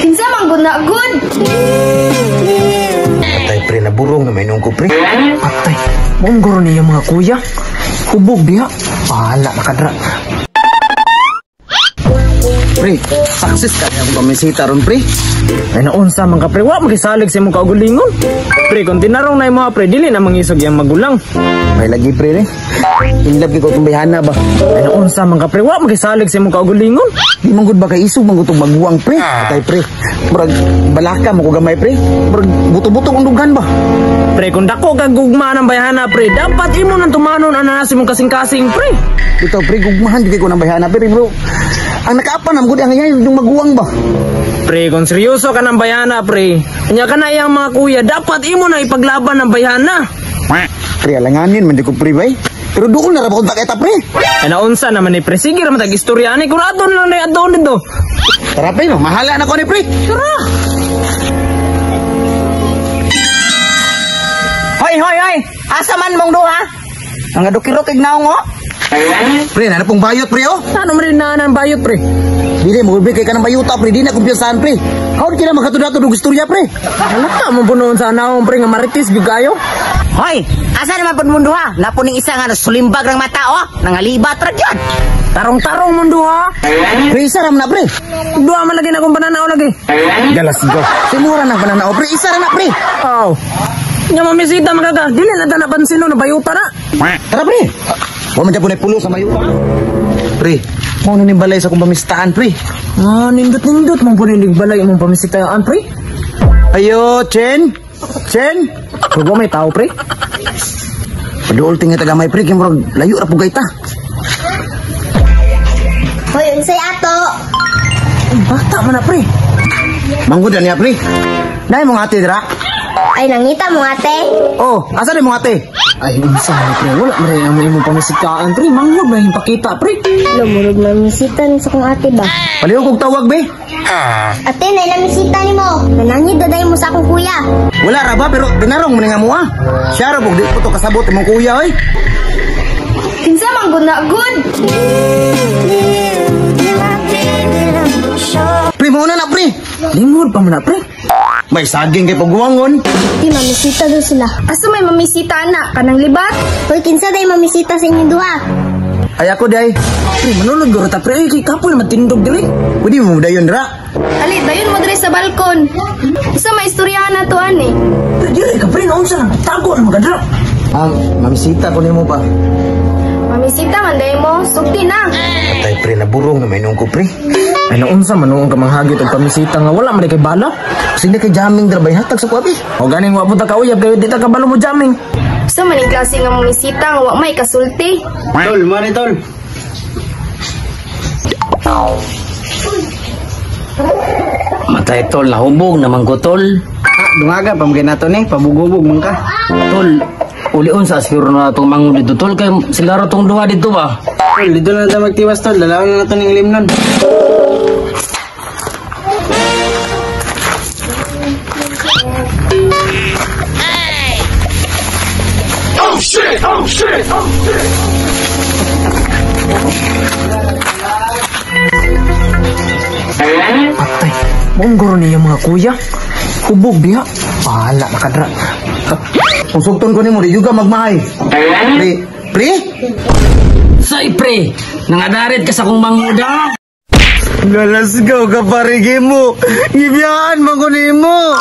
Kinsa man gud na gud? Patay pre, naburong na may ko pre. Patay, monggoro niya mga kuya. Hubog diha. Bahala na kadra. Pre, success ka niya akong pamisita ron pre. Ay naunsa man ka pre, wa makisalig sa imong kaugalingon. Pre, kung tinarong na imo pre, dili na mangisog yang magulang. May lagi pre eh. In love ko itong bayhana ba? Ay naunsa man ka pre, wa makisalig sa imong kaugalingon. Di man gud ba kay isog man gud tong maguwang pre. Patay pre. Murag balaka mo ko gamay pre. Murag buto-buto ang dughan ba? Pre, kung dako kag gugma ng bayhana pre, dapat imo nang tumanon ang nasa imong kasing-kasing pre. Bitaw pre, gugmahan di ko ng bayhana pre bro. Ang nakaapan nam gud ang ngayon yung maguwang ba? Pre, kung seryoso ka ng bayhana pre, unya ka na iyang mga kuya, dapat imo na ipaglaban ng bayhana. Pre, alanganin man di ko pre bay. Pero doon na ra ba kontak eta pre? Ay naunsa naman ni pre, sige ra man tag istorya ani kung adon lang na adon dito. Tara pre, no? Mahala na ko ni pre. Tara. Hoy, hoy, hoy! Asa man mong duha? Ang adukirot ignaong oh. Pre, na pong bayot pre oh. Ano man rin na bayot pre? Dili mo kay ka ng bayuta pre, di na kumpiyansahan pre. How di kina makatudato og istorya pre? Halata mo punoon sa naong pre nga marites gyud kayo. Hoy, asa naman pud mong duha? Napo ning isa nga sulimbag ng mata oh. Nangalibat ra gyud. Tarong-tarong mong duha. Pre, isa ram na pre. Duha man lagi na akong pananaw lagi. Galas go. Simura nang pananaw pre, isa ra na pre. Aw. Nya mamisita man ka. Dili na ta napansin no, nabayuta na. Tara pre. Wa man po na pulo sa mayo. Pre, mao na ning balay sa akong pamistaan pre. Ah, nindot-nindot mong punin balay imong pamisitaan pre. Ayo, Chen. Chen. Pero may tao pre. Paduol tinga tagamay pre, kay murag layo ra pugay ta. Hoy, unsay ato? Ay, bata man na pre. Manggod na niya pre. Nay mong ate dira. Ay nangita mo ate. Oh, asa ni mong ate? Ay, unsa ni pre, wala man rin ang imong pamisitaan pre. Manghod man yung pakita pre. Lumurog na misita ni sa kong ate ba? Palihog kog tawag be. Ate, nailang misita ni mo. Nanangid daday mo sa akong kuya. Wala ra ba pero tinarong mo ni nga mo ah. Siya ra pug di ko to kasabot imong kuya oy. Kinsa man gud na gud? Pre, mo na pre. Lingod pa man na pre. May saging kay pagguwangon. Di mamisita daw sila. Asa may mamisita na? Kanang libat? Hoy, kinsa day mamisita sa inyong duha? Ay ako day. Pre, manulod guro ta pre. Ay, kay kapoy naman tindog diri. Pwede mo dayon ra. Ali, dayon mo diri sa balkon. Isa may istoryahan na to ani. Pre, diri ka pre, naunsa lang. Tago na magadra. Mamisita ko nimo ba? Mamisita man day mo, sugti na. Patay pre, naburong na may ko pre. Ay, naunsa man noong ka manghagit og pamisita nga wala man di kay bala. Kasi na kay jamming dra bay hatag sa kuabi. O ganing wa po ta kauyab kayo di ta kabalo mo jamming. Sa maning klase nga mamisita nga wa may kasulti. Tol, mari tol. Matay tol, nahubog naman ko tol. Ah, dungaga pa mga nato ni, pabugubog man ka. Tol, ulion sa siguro na itong mango dito tol, kay sila ro tong duha dito ba? Tol, dito na ta magtiwas tol, dalawan na nato ning limnon. Patay, monggoro niya mga kuya. Hubog diha. Bahala na kadra. Kung sugton ko nimo di juga magmahay. Pre, pre? Say pre, nangadarit ka sa kong manguda. Galas go ka parigi mo. Gibiyaan man ko nimo.